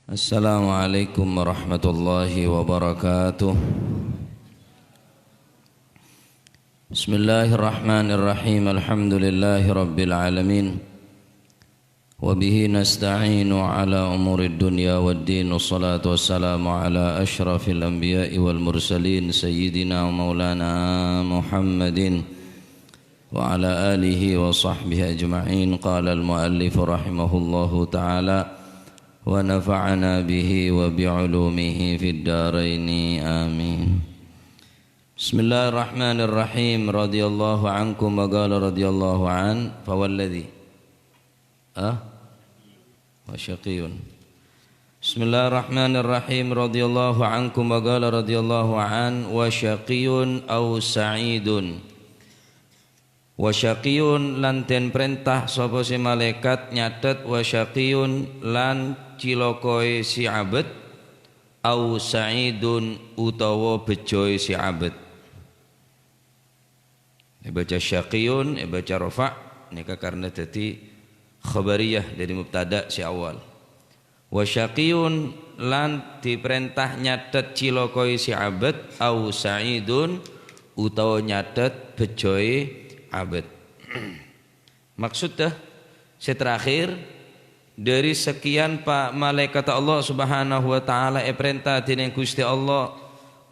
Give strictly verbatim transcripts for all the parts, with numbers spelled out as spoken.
Assalamualaikum warahmatullahi wabarakatuh. Bismillahirrahmanirrahim. Alhamdulillahi rabbil alamin. Wa bihi nasta'inu ala umurid dunya wad din. Wassalatu wassalamu ala asyrafil anbiya'i wal mursalin, sayyidina wa maulana Muhammadin wa ala alihi wa sahbihi ajma'in. Qala al-muallifu rahimahullahu ta'ala, wa nafa'ana bihi wa bi ulumihi fid daraini. Amin. Bismillahirrahmanirrahim. Radhiyallahu ankum wa qala radhiyallahu an. Fawalladhi. Ah? Wa syaqiyun. Bismillahirrahmanirrahim. Radhiyallahu ankum wa qala radhiyallahu an. Wa syaqiyun au sa'idun. Wa syaqiyun, lan den prènta sapa sè malaèkat nyathet wa syaqiyun, lan cilokoè sè abet, au sa'idun, utawa bejjhâi sè abet. Èbâca syaqiyun, èbâca rofa', nèka karna dhâddhi khabariyah dhâri mubtada sè awal. Wa syaqiyun, lan diprènta nyathet cilokoè sè abet, au sa'idun, utawa nyathet bejjhâi abet. Maksudda, sè terakhir, dhâri sekian pa-, malaèkat Allah Subhanahu wa Ta'ala èprènta dhinèng Ghustè Allah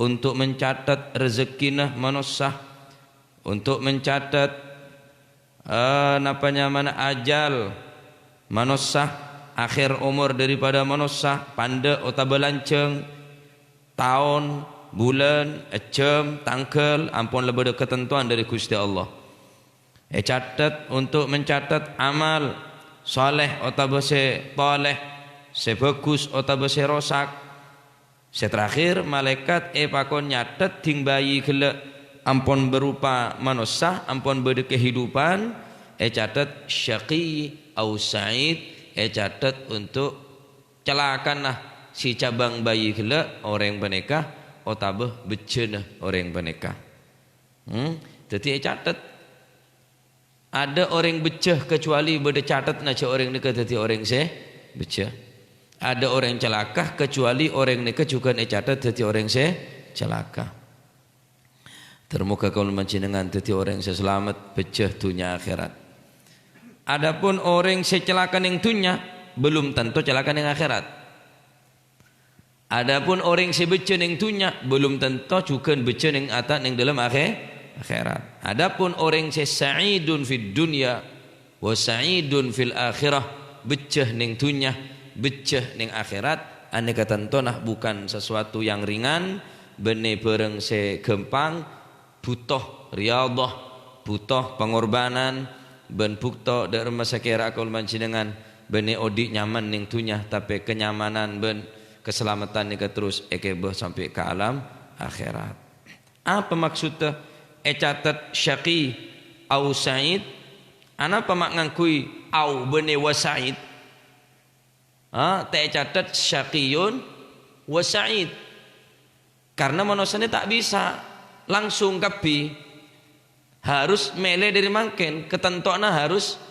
untuk mencatat rezekkina manossa, untuk mencatat, eh, napa nyamana, ajal manossa, akhir omor daripada manossa, pandâ' otabâ lanjhâng, taon, bulân, jhâm, tangghâl, ampon la bâdâ katantowan dhâri Ghustè Allah. Ècatet untuk mencatat amal saleh otabâ sè toleh, sè bhâghus otabâ sè rosak. Sè terakhir, malaèkat èpakon nyatet dhing bayi ghellâ' ampon berupa manossa, ampon bâdâ kehidupan, ècatet syaqi au sa'id, ècatet untuk calakana si cabang bayi ghellâ' orèng panèka otabâ bejjhâna orèng panèka. Hmm? Dhâddhi ècatet. Adâ' orèng bejjhâ kecuali bâdâ catetna jhâ' orèng nèka dhâddhi orèng sè bejjhâ. Adâ' orèng calaka kecuali orèng nèka jhughân ècatet dhâddhi orèng sè calaka. Ter moghâ kaulâ panjhennengngan dhâddhi orèng sè salamet bejjhâ dhunnya akhèrat. Adapun orèng sè calaka neng dhunnya, belum tentu calaka neng akhèrat. Adapun orèng sè bejjhâ neng dhunnya, belum tentu jhughân bejjhâ neng ata-, neng dâlem akhè-, akhèrat. Adapun orèng sè sa'idun fid dunya wa sa'idun fil akhirah, bejjhâ neng dhunnya, bejjhâ neng akhèrat, anèka tantona bukan sesuatu yang ringan, bânnè bhârâng sè ghâmpang, bhuto riyadhah, bhuto pangorbanan, bân bhuto dâ' remma sakèra kaulâ panjhennengngan bânnè odi' nyaman neng dhunnya, tapè kanyamanan bân kasalameddhân nèka terros èkèbâ sampè' ka alam akhèrat. Apa maksodda ècatet syaqi au sa'id? Anapa ma' ngangghuy au bânnè wa sa'id? Ha, ta' ècatet syaqiyun wa sa'id. Karna manossa nè ta' bisa langsung kabbhi. Harus mèlè dâri mangkèn, katantowanna harus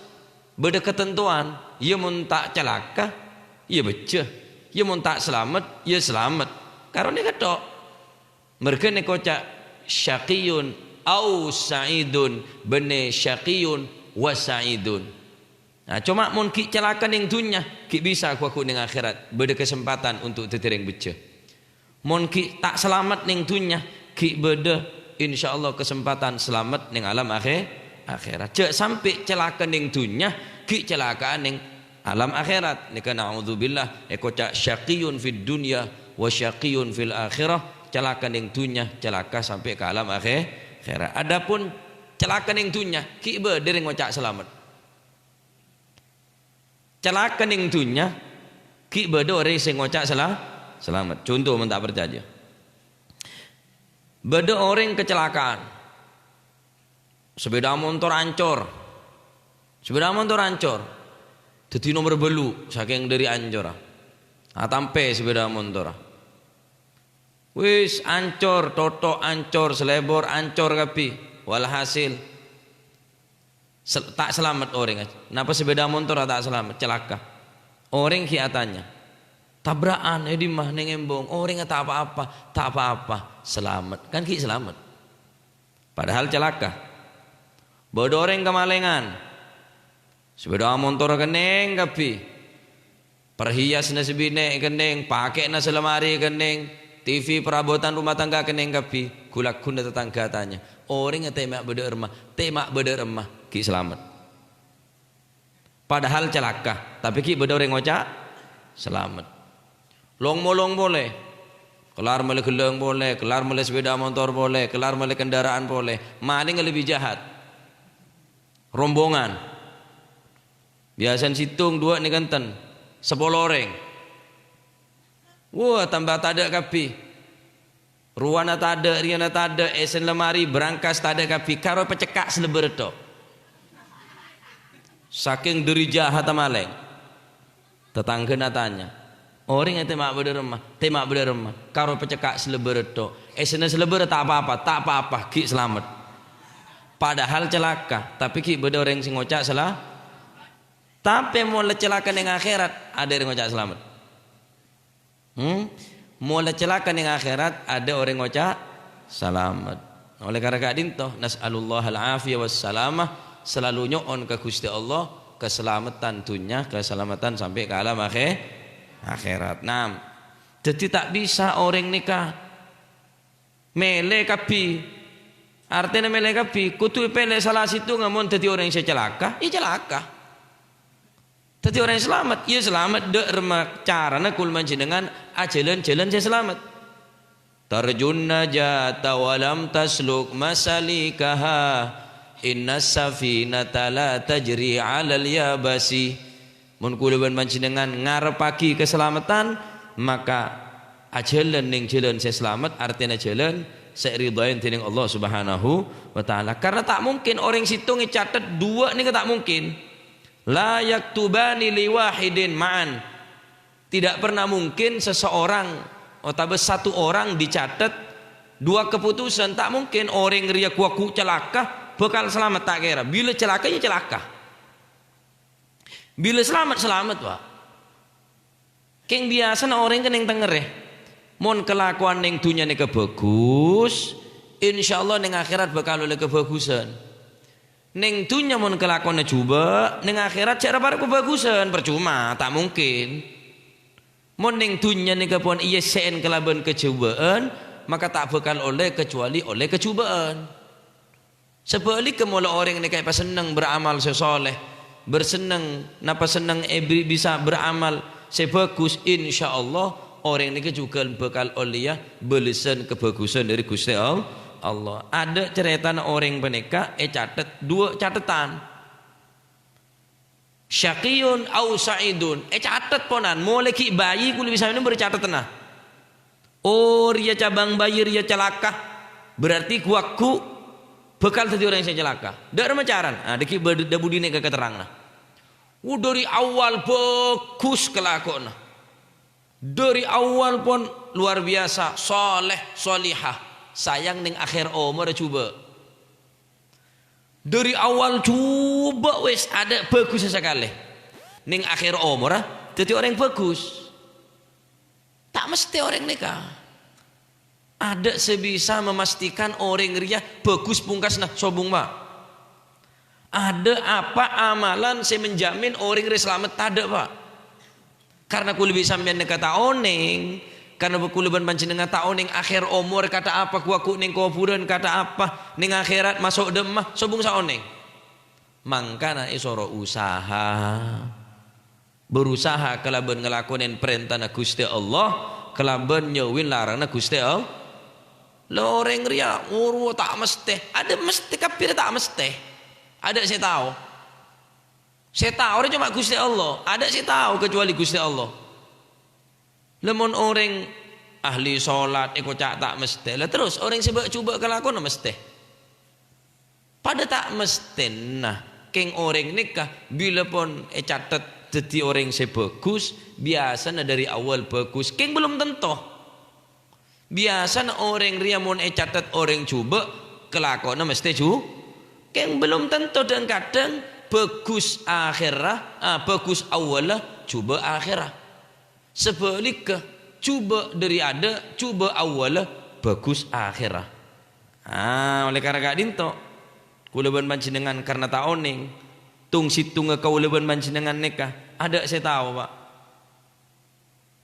bâdâ katantowan. Iyâ mon ta' calaka, iyâ bejjhâ. Iyâ mon ta' salamet, iyâ salamet. Karona nèka tho'. Marghâ nèka èkoca' syaqiyun au sa'idun, bânnè syaqiyun wa sa'idun. Nah, coma mon ghi' calaka neng dhunnya, ghi' bisa ghu-lagghu neng akhèrat, bâdâ kasempatan untuk dhâddhi rèng bejjhâ. Mon ghi' ta' salamet neng dhunnya, ghi' bâdâ, insyaallah, kasempatan salamet neng alam akhè-, akhèrat. Jhâ' sampè' calaka neng dhunnya, ghi' calaka neng alam akhèrat. Nèka na'udzubillah, èkoca' syaqiyun fid dunya wa syaqiyun fil akhirah, calaka neng dhunnya, calaka sampè' ka alam akhè-, akhèrat. Adapun calaka neng dhunnya, ghi' bâdâ rèng ngoca' salamet. Calaka neng dhunnya, ghi' bâdâ orèng sè ngoca' sala-, salamet. Conto, mon ta' parcajâ. Bâdâ orèng kacelakaan. Sepeda montor ancor. Sepeda montor ancor. Dhâddhi nomer bâllu', sakèng dâri ancorra. Atampè sepeda montorra. Wis ancor, thotho' ancor, salèbor ancor kabbhi. Walhasil, sel-, ta' salamet orèngnga. Napa sepeda montorra ta' salamet? Calaka. Orèng ghi' atanya, Tabra'an è dimma neng embong, orèngnga ta' pa-apa, ta' pa-apa, salamet. Kan ghi' salamet. Padahal calaka. Bâdâ orèng kamalèngan. Sepèda montor kennèng kabbhi. Perhiasna sè binè' kennèng, pakè'na salemari kennèng, T V, perabotan rumah tangga kennèng kabbhi. Ghu-lagghuna tatangghâ atanya, "Orèngnga tèma' bâdâ è remma, tèma' bâdâ è remma, ghi' salamet." Padahal calaka, tapè ghi' bâdâ orèng ngoca', "Salamet." Long-molong polè. Kellar mellè ghellâng polè, kellar mellè sepèda montor polè, kellar mellè kendaraan polè. Malèngnga lebbi jahat. Rombongan. Biyasana sèttong, duwâ' nèka enten. Sapolo orèng. Wah, tamba tadâ' kabbhi. Rowana tadâ', rèyana tadâ', èssèna lemari, berangkas tadâ' kabbhi, karo pacekka' salèbârra tho'. Sakèng dâri jahatta malèng. Tatangghâna atanya, "Orèngnga tèma' bâdâ è remma, tèma' bâdâ è remma, karo pacekka' salèbârra tho'. Èssèna salèbârra ta' pa-apa, ta' pa-apa, ghi' salamet." Padahal calaka, tapè ghi' bâdâ orèng sè ngoca' sala-, tapè mon la calaka neng akhèrat, adâ' orèng ngoca' salamet. Hmm? Mon la calaka neng akhèrat, adâ' orèng ngoca' salamet. Olè karana ka'dinto, nas'alullahal afiyah was salamah, selalu nyo'on ka Ghustè Allah kasalameddhân dhunnya, kasalameddhân sampè' ka alam akhè-, akhèrat. Naam. Dhâddhi ta' bisa orèng nèka mèlè kabbhi. Artèna mèlè kabbhi, kodhu èpèlè sala sèttongnga. Mon dhâddhi orèng sè calaka, ya calaka. Dhâddhi orèng salamet, ya salamet, dâ' remma carana kaulâ panjhennengngan ajhâlân jhâlân sè salamet. "Tarjun najata wa lam tasluk masalikaha, innas safinata la tajri 'alal yabasi." Mon kaulâ bân panjhennengngan ngarebbhâghi kasalameddhân, maka ajhâlân neng jhâlân sè salamet, artèna jhâlân sè èridhaè dèneng Allah Subhanahu wa Ta'ala. Karana ta' mungkin orèng sèttongnga ècatet, duwâ' nèka ta' mungkin. "La yaktubani li wahidin ma'an." Tidak pernah mungkin seseorang otabâ satu orang dicatet dua keputusan. Ta' mungkin orèng rèya ghu-, ghu calaka bhâkal salamet, ta' kèra. Bilâ calaka, ya calaka. Bilâ salamet, salamet, Pak. Kèng biyasana orèng kennèng tengngèrè. Mon kalakowan neng dhunnya nèka bhâghus, insyaallah neng akhèrat bhâkal ollè kabhâghusân. Neng dhunnya mon kalakowanna jhubâ', neng akhèrat jhâ' ra para kabhâghusân, parcoma, ta' mungkin. Mon neng dhunnya nèka pon èyessè'è kalabân kajhubâ'ân, maka ta' bhâkal ollè kajhâbhâli ollè kajhubâ'ân. Sabhâligghâ, mola orèng nèka èpasenneng beramal sè soleh, bersenneng, napa senneng èbri-, bisa beramal sè bhâghus, insyaallah orèng nèka jhughân bhâkal ollèya bâlessân kabhâghusân dâri Ghustè All-, Allah. Adâ' carètana orèng panèka ècatet duwâ' catetan. Syaqiyyun au sa'idun. Ècatet ponan, molaè ghi' bayi kulâ bisa mènèng bâri' catetanna. Oh, rèya cabang bayi rèya calaka, berarti ghu-, ghu-, bhâkal dhâddhi orèng sè calaka. Dâ' remma carana. Ah, dhâggi' bâ-, dhâbu dinè' ka-, katerranganna. Oh, dâri awal bhâghus kalakowanna. Dâri awal pon luar biyasa, soleh, solihah. Sayang neng akhèr omorra jhubâ'. Dâri awal jhubâ' wis adâ' bhâghussa sakalè. Neng akhèr omorra dhâddhi orèng bhâghus. Ta' mestè orèng nèka. Adâ' sè bisa memastikan orèng rèya bhâghus pongkasna, sobung, Pak. Adâ' apa amalan sè menjamin orèng rè salamet? Tadâ', Pak. Karna kulâ bi' sampèyan nèka ta' onèng, karna kulâ bân panjhennengngan ta' onèng akhèr omor kata apa, ghu-, ghu-, neng kobhurân kata apa, neng akhèrat maso' dâ'emma, sobung saonèng. Mangkana èsoro usaha. Berusaha kalabân ngalakonè parèntana Ghustè Allah, kalabân nyaujhin laranganna Ghustè Allah. La orèng rèya, oro ta' mestè. Adâ' mestè, kabbhi rèya ta' mestè. Adâ' sè tao. Sè tao rèya coma Ghustè Allah. Adâ' sè tao kacuali Ghustè Allah. La mon orèng ahli solat èkoca' ta' mestè. La terros orèng sè bâ'-jhubâ' kalakona mestè. Padâ ta' mestèna kèng orèng nèka bilâ pon ècatet dhâddhi orèng sè bhâghus, biyasana dâri awal bhâghus, kèng belum tanto. Biyasana orèng rèya mon ècatet orèng jhubâ', kalakona mestè jhu-, kèng belum tanto dhâng-kadhâng bhâghus akhèrra, ah, bhâghus awwalla, jhubâ' akhèrra. Sabhâligghâ, jhubâ' dhâri adâ', jhubâ' awwâllâ, bhâghus akhèrra. Ah, ollè karana ka'dinto, kaulâ bân panjhennengngan karana ta' onèng, tong-sèttongnga kaulâ bân panjhennengngan nèka adâ' sè tao, Pa'.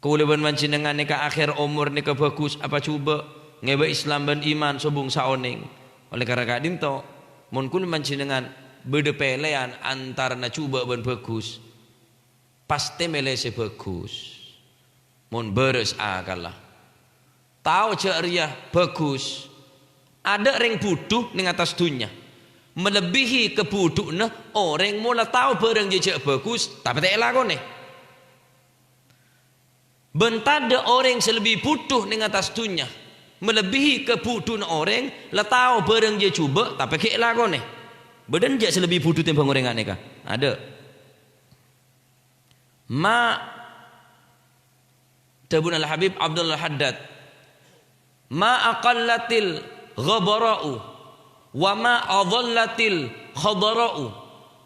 Kaulâ bân panjhennengngan nèka akhèr omor nèka bhâghus apa jhubâ', ngèbâ Islam bân iman sobung saonèng. Ollè karana ka'dinto, mon kaulâ panjhennengngan bâdâ pèlèyan antarana jhubâ' bân bhâghus, pastè mèlè sè bhâghus. Mon bârâs akalla. Tao jhâ' rèya bhâghus. Adâ' rèng budhu nèng attas dhunnya. Malebbihi kabudhu'na orèng mon la tao bhârâng jâ-, jhâ' bhâghus, tapè ta' èlakonè. Bân tadâ' orèng sè lebbi budhu nèng attas dhunnya. Malebbihi kabudhu'na orèng la tao bhârâng jâ-, jhubâ', tapè ghi' èlakonè. Bâdâ enjâ' sè lebbi budhu tèmbhâng orèng ghânèka? Adâ'. Ma, dhâbuna Al-Habib Abdul Haddad, "Ma aqallatil ghabara'u, wa ma adhallatil khadara'u."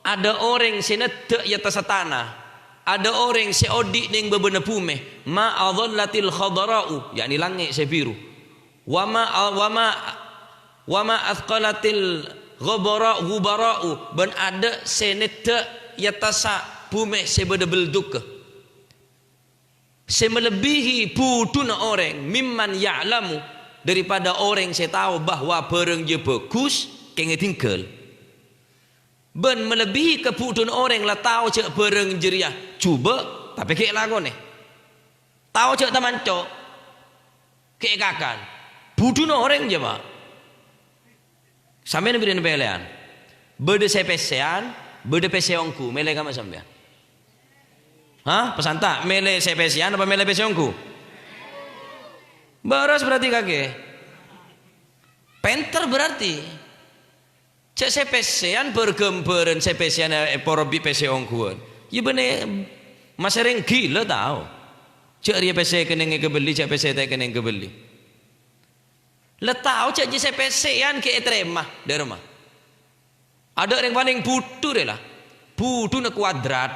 Adâ' orèng sè neddhâ' è attassa tana, adâ' orèng sè odi' nèng bâbâna bhumè, "ma adhallatil khadara'u," ya'ni langngè' sè biru. "Wa ma, wa ma, wa ma athqalatil ghabara-, ghubara'u," bân adâ' sè neddhâ' è attassa bhumè sè bâdâ belluddughâ. Sè malebbihi budhuna orèng, "mimman ya'lamu," daripada orèng sè tao bahwa bhârâng jâ bhâghus, kèngèng èdingghâl. Bân malebbihi kabudhuna orèng la tao jâ' bhârâng jârèya jhubâ', tapè ghi' èlakonè. Tao jâ' tamanco', ghi' èkakan. Budhuna orèng jâ, Pa'. Sampèyan bâdâna pèlèyan. Bâdâ sè pèssèyan, bâdâ pèssè ongghu. Mèlè kamma sampèyan? Hah? Pasanta', mèlè sè pèssèyan apa mèlè pèssè ongghu? Bârâs berarti kakè. Pènter berarti. Jâ' sè pèssèyan bâr-ghâmbhârân sè pèssèyan èporo bi' pèssè ongghuwân. Iyâ bânnè masèrèng ghilâ tao. Jâ' rèya pèssè kennèng èkabelli, jâ' pèssè ta' kennèng èkabelli. La tao jâ' jâ' sè pèssèyan ghi' ètarèma, dâremma. Adâ' rèng palèng budhu rè la. Budhuna kuadrat.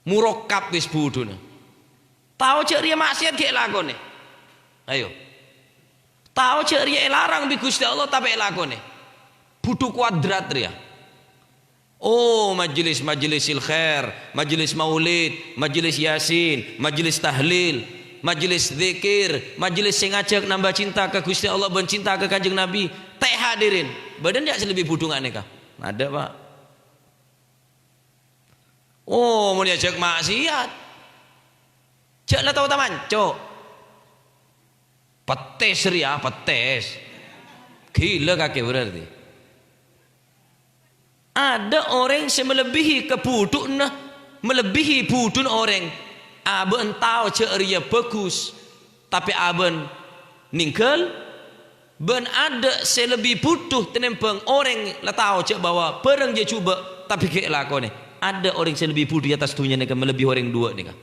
Murakkab wis budhuna. Tao jâ' rèya ma'sèyat ghi' èlakonè. Ayo. Tao jâ' rèya èlarang bi' Ghustè Allah tapè èlakonè. Budhu kuadrat rèya. Oh, majelis-majelisil khair, majelis maulid, majelis Yasin, majelis tahlil, majelis dzikir, majelis sè ngajhâk nambâ cinta ka Ghustè Allah bân cinta ka Kanjeng Nabi, ta' èhadirin. Bâdâ enjâ' sè lebbi budhu ghânèka? Adâ', Pa'. Oh, mon èajhâk ma'sèyat. Jâ' la tao tamanco'. Pettès rèya, pettès. Ghilâ kakè berarti. Adâ' orèng sè malebbihi kabudhu'na, malebbihi budhuna orèng. Abâ'na tao jâ' rèya bhâghus, tapè abâ'na nèngghâl. Bân adâ' sè lebbi budhu tènèmbhâng orèng la tao jâ' bahwa bhârâng jâ jhubâ', tapè ghi' èlakonè. Adâ' orèng sè lebbi budhu è attas dhunnya nèka malebbi orèng duwâ' nèka.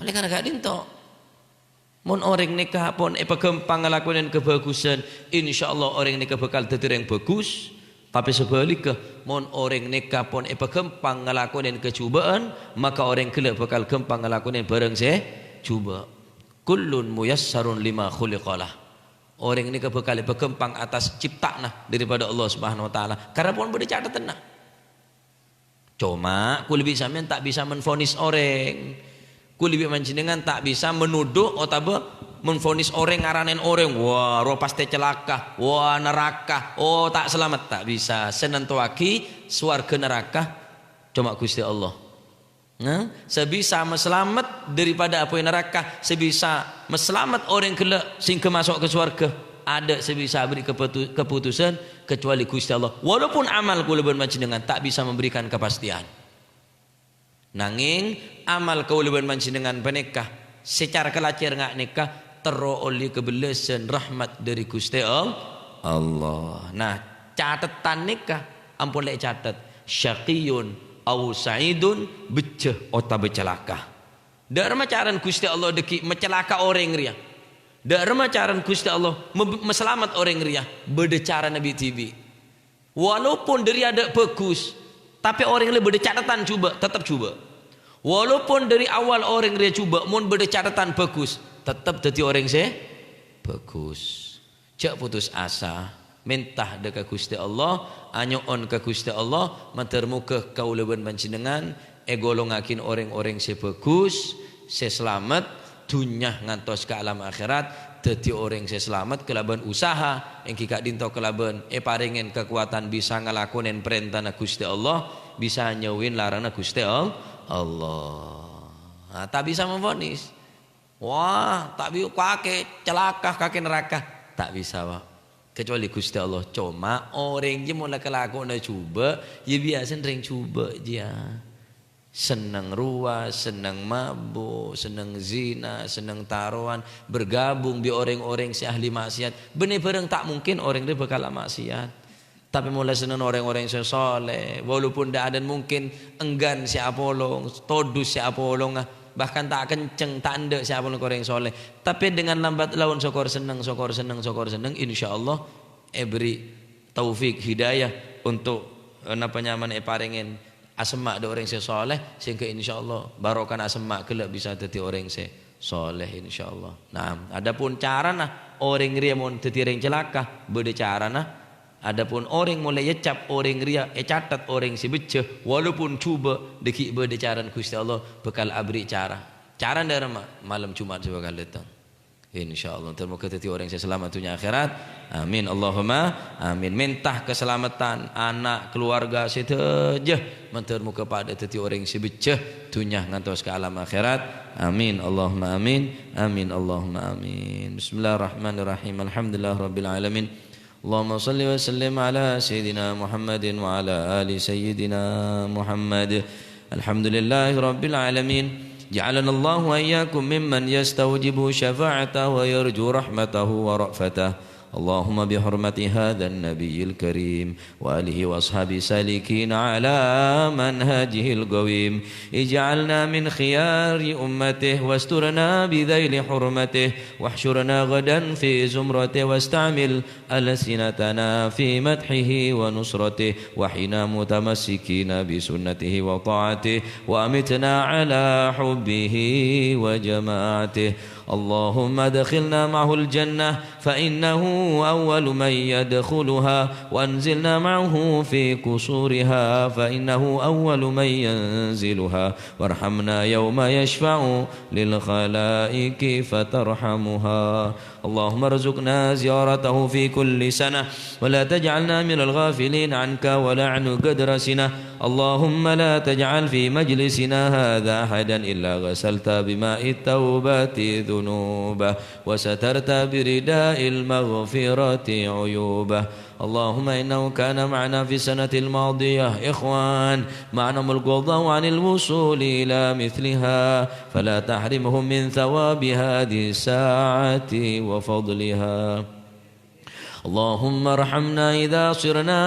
Olè karana ka'dinto, mon orèng nèka pon èpaghâmpang ngalakonè kabhâghusân, insyaallah orèng nèka bhâkal dhâddhi orèng bhâghus. Tapè sabhâligghâ, mon orèng nèka pon èpaghâmpang ngalakonè kajhubâ'ân, maka orèng ghellâ' bhâkal ghâmpang ngalakonè bhârâng sè jhubâ'. "Kullun muyassarun lima khuliqa lah." Orèng nèka bhâkal èpaghâmpang attas cipta'na daripada Allah Subhanahu wa Ta'ala. Karana pon bâdâ catetanna. Coma, kaulâ bi' sampèyan ta' bisa menvonis orèng. Kaulâ bi' panjhennengngan ta' bisa menuduh otabâ menvonis orèng, ngaranèn orèng, "Wah, rowa pastè calaka, wah, naraka, oh, ta' salamet." Ta' bisa. Sè nantowaghi sowarghâ naraka coma Ghustè Allah. Nah, sè bisa masalamet daripada apoy naraka, sè bisa masalamet orèng ghellâ' sehingga maso' ka sowarghâ, adâ' sè bisa aberri' kapatu-, kaputusan kecuali Ghustè Allah. Walaupun amal kaulâ bân panjhennengngan ta' bisa memberikan kepastian. Nangèng amal kaulâ bân panjhennengngan panèka, secara kalajhâr nga' nèka, terro ollè kabellâsân rahmat dâri Ghustè All-, Allah. Nah, catetan nèka ampon lè' ècatet, "Syaqiyyun au sa'idun," bhâjjhâ otabâ calaka. Dâ'remma carana Ghustè Allah dhâggi' macalaka orèng rèya. Dâ'remma carana Ghustè Allah me-, masalamet orèng rèya, bâdâ carana bi'-dhibi'. Walaupun dâri adâ' bhâghus, tapè orèng lè bâdâ catetan jhubâ', tettep jhubâ'. Walaupun dhâri awal orèng rèya jhubâ', mon bâdâ cathetan bhâghus, tettep dhâddhi orèng sè bhâghus. Jhâ' putus asa, mènta dhâ' ka Ghustè Allah, anyo'on ka Ghustè Allah, mandhâr moghâ kaulâ bân panjhennengngan ègolongngaghi orèng-orèng sè bhâghus, sè salamet, dhunnya ngantos ka alam akhèrat, dhâddhi orèng sè salamet kalabân usaha, èngghi ka'dinto kalabân èparèngè kakowadhân bisa ngalakonè parèntana Ghustè Allah, bisa nyajhâuwi larangnga Ghustè All-, Allah. Nah, ta' bisa memvonis. Wah, ta' bi-, kakè calaka, kakè naraka. Ta' bisa, Pak. Kecuali Ghustè Allah. Coma orèng jiyâ mon la kalakowanna jhubâ', iyâ biyasana rèng jhubâ' jiyâ. Senneng rowa, senneng mabuk, senneng zina, senneng tarowan, bergabung bi' orèng-orèng sè ahli maksiat. Bânnè bhârâng ta' mungkin orèng rèya bhâkal amaksiat. Tapè mon la senneng orèng-orèng sè soleh, walaupun dâ'-adâ'ân mungkin enggan sè apolong, todus sè apolonga, bahkan ta' kenceng, ta' endâ' sè apolong ka orèng soleh. Tapè dengan lambat laun sokor senneng, sokor senneng, sokor senneng, insyaallah èbherri' taufik hidayah untuk, eh, napa nyamana èparèngè asemma' dâ' orèng sè soleh, sehingga insyaallah barokana asemma' ghellâ' bisa dhâddhi orèng sè soleh, insyaallah. Nah, adapun carana orèng rèya mon dhâddhi orèng calaka, bâdâ carana. Adapun orèng mon la ècattèt orèng rèya, ècattèt orèng sè bhâjjhâ, walaupun jhubâ', dâgghi' bâdâ carana Ghustè Allah bhâkal aberri' cara. Carana dâ'ramma? Malem Jum'at sè bhâkal dâteng. Insyaallah, termoga dhâddhi orèng sè salamet dhunnya akhèrat. Amin, Allahumma amin. Mènta kasalameddhân ana', kaluwarga sadhâjâ, mandhâr moghâ padâ dhâddhi orèng sè bhâjjhâ dhunnya ngantos ka alam akhèrat. Amin, Allahumma amin. Amin, Allahumma amin. Bismillahirrahmanirrahim. Alhamdulillahirabbil alamin. اللهم صل وسلم على سيدنا محمد وعلى آل سيدنا محمد. الحمد لله رب العالمين. جعلنا الله وإياكم ممن يستوجب شفاعته ويرجو رحمته ورأفته. اللهم بحرمة هذا النبي الكريم وآله وأصحابه السالكين على منهجه القويم، اجعلنا من خيار أمته واسترنا بذيل حرمته، واحشرنا غدا في زمرته، واستعمل ألسنتنا في مدحه ونصرته، وأحينا متمسكين بسنته وطاعته، وأمتنا على حبه وجماعته. اللهم أدخلنا معه الجنة، فإنه أول من يدخلها، وأنزلنا معه في قصورها، فإنه أول من ينزلها، وارحمنا يوم يشفع للخلائق فترحمها. اللهم ارزقنا زيارته في كل سنة، ولا تجعلنا من الغافلين عنك ولا عن قدر سنة. اللهم لا تجعل في مجلسنا هذا أحدا إلا غسلت بماء التوبة ذنوبه، وسترت برداء المغفرة عيوبه. اللهم إنه كان معنا في السنة الماضية إخوان، معنا القضاء عن الوصول إلى مثلها، فلا تحرمهم من ثواب هذه الساعة وفضلها. اللهم ارحمنا إذا صرنا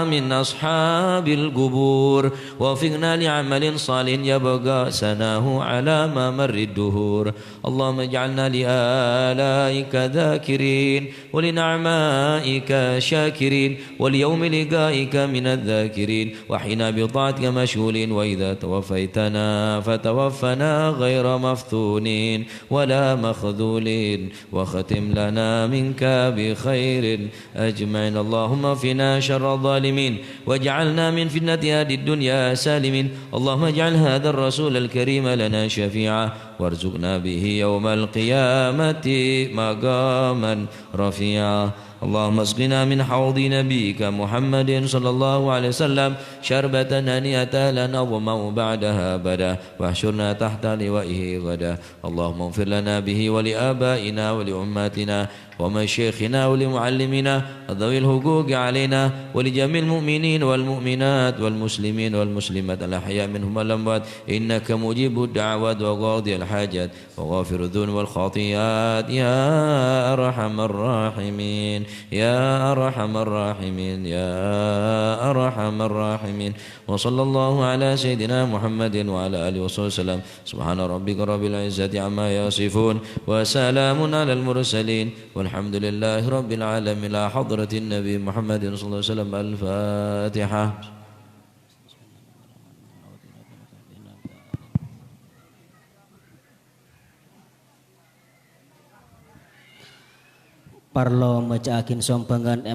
من أصحاب القبور، ووفقنا لعمل صالح يبقى ثناه على ممر الدهور. اللهم اجعلنا لآلائك ذاكرين، ولنعمائك شاكرين، وليوم لقائك من الذاكرين، وأحينا بطاعتك مشغولين، وإذا توفيتنا فتوفنا غير مفتونين ولا مخذولين، واختم لنا منك بخير أجمعين. اللهم اكفنا شر الظالمين، واجعلنا من فتنة هذه الدنيا سالمين. اللهم اجعل هذا الرسول الكريم لنا شفيعا، وارزقنا به يوم القيامة مقاما رفيعا. اللهم اسقنا من حوض نبيك محمد صلى الله عليه وسلم شربة هنيئة لا نظمأ بعدها أبدا، واحشرنا تحت لوائه غدا. اللهم اغفر لنا به ولآبائنا ولأمهاتنا ومشايخنا ولمعلمينا ذوي الحقوق علينا ولجميع المؤمنين والمؤمنات والمسلمين والمسلمات الأحياء منهم والأموات، إنك مجيب الدعوات وقاضي الحاجات وغافر الذنوب والخطيئات يا أرحم الراحمين، يا أرحم الراحمين، يا أرحم الراحمين. وصلى الله على سيدنا محمد وعلى آله وصحبه وسلم. سبحان ربك رب العزة عما يصفون، وسلام على المرسلين، والحمد لله رب العالمين. إلى حضرة النبي محمد صلى الله عليه وسلم. الفاتحة. parlo majâ'âghin sombhângan è